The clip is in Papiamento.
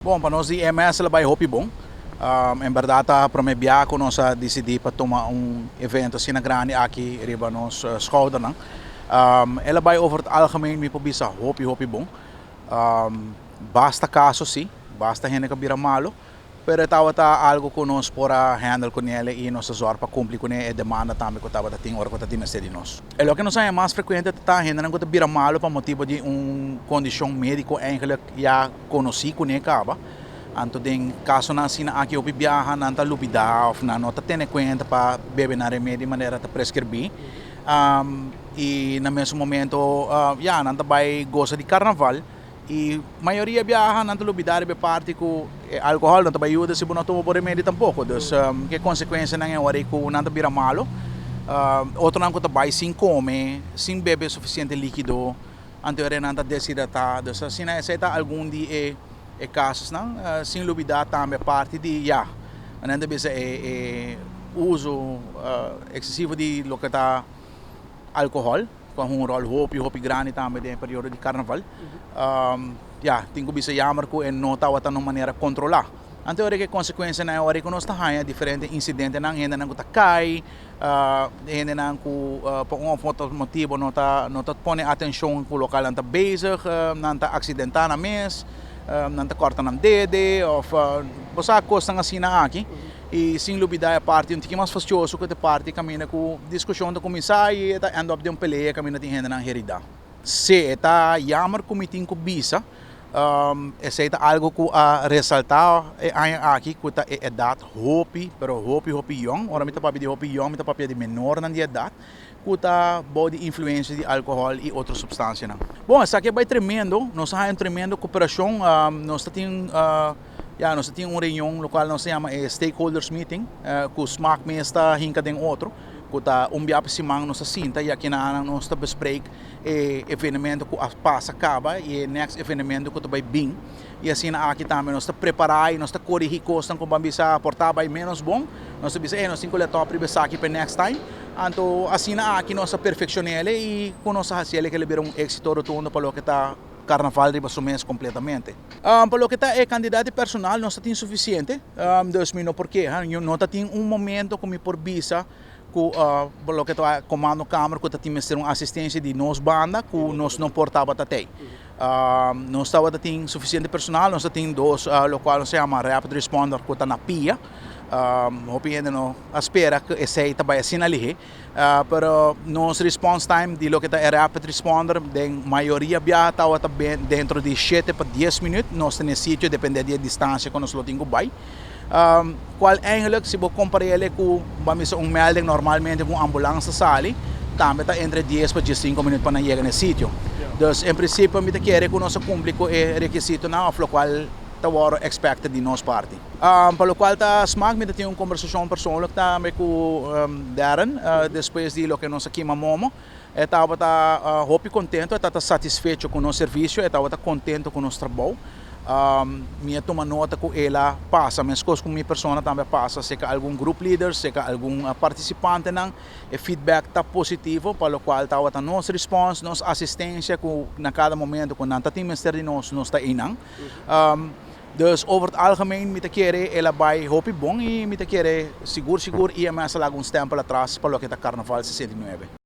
Bon, pa nos di EMS el a bai hopi bon. En berdad ta prome bia cu nos a dicidi pa tuma un evento asina grandi aki riba nos schoudernan. El a bai over het algemeen mi por bisa hopi hopi bon. Basta caso si, basta hende cu a bira malo. Pero e tabata algo ku nos por a handle kunele i nos a zòrg pa kumpli kuné e demanda tambe ku tabata tin ora ku ta tin mester di nos. E loke nos haña mas frekuente ta ta hendenan ku ta bira malu pa motibu di un kondishon médiko eigenlik ya konosí kuné kaba. Anto den kasonan asina aki hopi biaha nan ta lubidá òf nan no ta tene kuenta pa bebe nan remedi manera ta preskribí. I na mesun momento ya nan ta bai gosa di karnaval. I mayoria biaha nan ta lubida riba e parti ku e alkohòl no ta bai yuda si bo no tuma bo remedi tampoko. Dus ke konsekuensianan e ora ei ku nan ta bira malu. Otronan ku ta bai sin kome, sin bebe sufisiente likido, anto e ora ei nan ta deshidratá. Dus asina esei ta algun di e e kasosnan. Sin lubida tambe e parti di ya, nan ta bisa e e uso eksesivo di loke ta alkohòl. Cu a hunga un rol hopi hopi grandi tambe den e periodo di carnaval. Ya, tin cu bisa jammer cu e no tabata na un manera controla. Anto ora cu e consecuencianan e ora cu nos ta haya diferente incidentenan, hendenan cu ta cay, hendenan cu pa un of otro motibo no ta no ta pone atencion cu local nan ta bezig, nan ta accidenta nan mes, nan ta corta nan dede of bo sa cosnan asina aki. I sin lubida e parti un tiki mas fastioso ku ta e parti kaminda ku diskushon ta kuminsá i e ta end up den un pelea kaminda tin hendenan heridá. Sí, e ta jammer ku mi tin ku bisa. Esei ta algu ku a resaltá e aña aki ku ta e edat hopi, pero hopi hopi yòn. Ora mi ta papia di hopi yòn mi ta papia di menornan di edat ku ta bou di influensia di alkohòl i otro supstansianan. Bon, esaki a bai tremendo. Nos a haña un tremendo koperashon. Nos ta tin. Ya, nos ta tin un reunion locual nos ta yama e stakeholders meeting cu smaak mes ta hinca den otro, cu ta un bia pa siman nos ta sinta y akina nos ta bespreek e evenemento cu a pasa caba y e next evenemento cu ta bay bin. Y asina aki tambe nos ta prepara y nos ta corigi cosnan cu ban bisa por ta bay menos bon, nos ta bisa ey nos tin cu let op riba esaki pa e next time. Anto asina aki nos ta perfeccionele y cu nos ta haciele kila bira un exito rotundo pa loke ta Carnaval riba su mes completamente. Pa loke ta e cantidad di personal nos ta tin suficiente, dus mi no por keha. Mi no ta tin un momento cu mi por bisa cu pa loke ta comando kamer cu ta tin mester un asistencia di nos banda cu nos no por tabata tey. Nos tabata tin suficiente personal, nos ta tin dos locual nos ta yama rapid responder cu ta na pia. Hopi hende no a spera cu esey ta bay asina lihe. Pero nos response time di loke ta e rapid responder den mayoria biaha tabata dentro di shete pa dies minuut nos ta na e sitio depende di e distancia ku nos lo tin ku bai. Kual eigenlijk si bo kompar'é ku ban bisa un melding normalmente ku un ambulans ta sali tambe ta entre dies pa diesinko minuut pa nan yega na e sitio. Dus en prinsipio mi ta kere ku nos a kumpli ku e rekisitonan òf lokual ta wòrdu expected di nos parti. Pa locual ta smaak mi ta tin un conversacion persoonlijk tambe cu Darren despues di loke nos a kima momo. E tabata hopi contento, e tabata satisfecho cu nos servicio, e tabata contento cu nos trabou. Mi a tuma nota cu el a pasa mescos cu mi persona tambe a pasa cerca algun group leaders, cerca algun participantenan. E feedback ta positivo pa locual tabata nos response, nos asistencia cu na cada momento cu nan ta tin mester di nos, nos ta eynan. Dus over het algemeen mi ta kere el a bai hopi bon y mi ta kere sigur sigur IMS a laga un stempel atras pa loke ta Carnaval 69.